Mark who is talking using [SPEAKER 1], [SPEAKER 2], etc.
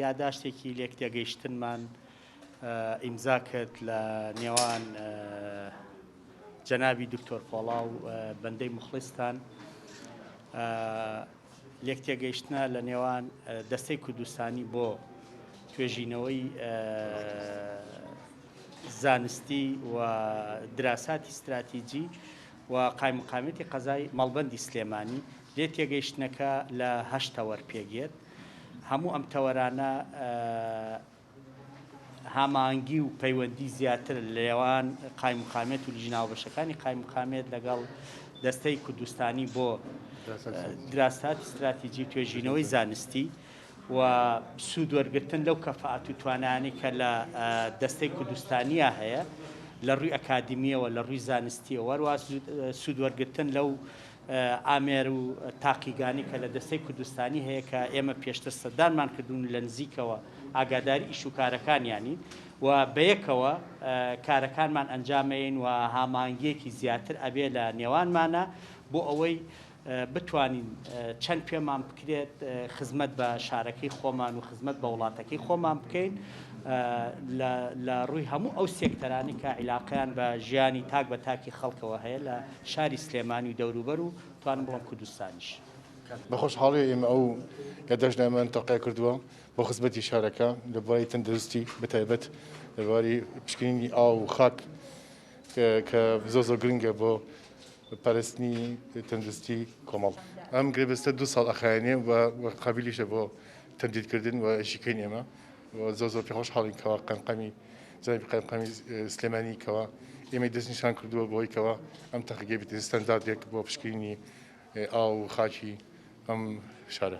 [SPEAKER 1] یاداشتێکی لێکتێگەیشتنمان ئیمزا کرد لە نێوان جەنابی دکتۆر پۆڵا و بەندەی موخڵیستان. لێکتێگەیشتنە لە نێوان دەستەی کوردستانی بۆ توێژینەوەی زانستی و دراساتی ستراتیجی و قایمقامیەتی قەزای مەڵبەندی سلێمانی. لێ تێگەیشتنەکە لە هەشت تەوەر پێکدێت. هەموو ئەم تەوەرانە هاماهەنگی و پەیوەندی زیاتر لە نێوان قایمقامیەت و لیژنە هاوبەشەکانی قایمقامیەت لەگەڵ دەستەی کوردستانی بۆ دراساتی ستراتیجی و توێژینەوەی زانستی و سوود وەرگرتن لەو کەفاءەت و توانایانەی کە لە دەستەی کوردستانیا هەیە لە ڕووی ئەکادیمییەوە لە ڕووی زانستییەوە هەروەها سوود وەرگرتن لەو ئامێر و تاقیگانەی کە لە دەستەی کوردستانی هەیە کە ئێمە پێشتر سەردانمان کردوون و لە نزیکەوە ئاگاداری ئیش و کارەکانیانین و بەیەکەوە کارەکانمان ئەنجامەین و هاماهەنگییەکی زیاتر ئەبێ لە نێوانمانا بۆ ئەوەی بتوانین چەند پێمان بکرێت خزمەت بە شارەکەی خۆمان و خزمەت بە وڵاتەکەی خۆمان بکەین لە ڕووی هەموو ئەو سێکتەرانەی کە عیلاقەیان بە ژیانی تاک بە تاکی خەڵکەوە هەیە لە شاری سلێمانی و دەوروبەر و توانم بڵێم کوردستانیش.
[SPEAKER 2] بە خۆشحاڵیەوە ئێمە ئەو یاداشتنامەمان تەوقیع کردووە بۆ خزمەتی شارەکە لە بواری تەندروستی بە تایبەت لە بواری پشکنینی ئاو و خاک کە زۆر زۆر گرنگە بۆ پارێزتنی تەندروستی کۆمەڵ. ئەم گرێبەستە دوو ساڵ ئەخایەنێ و قابیلیشە بۆ تەمدیدکردن و ئیشیکەین ئێمە و زۆر زۆر پێخۆشحاڵین کەوا قایمقامی جەنابی قایمقامی سلێمانی کەوا ئێمەی دەستنیشان کردووە بۆی کەوا ئەم تاقیگەی بێتە ستانداردێک بۆ پشکنینی ئاو و خاکی ئەم شارە.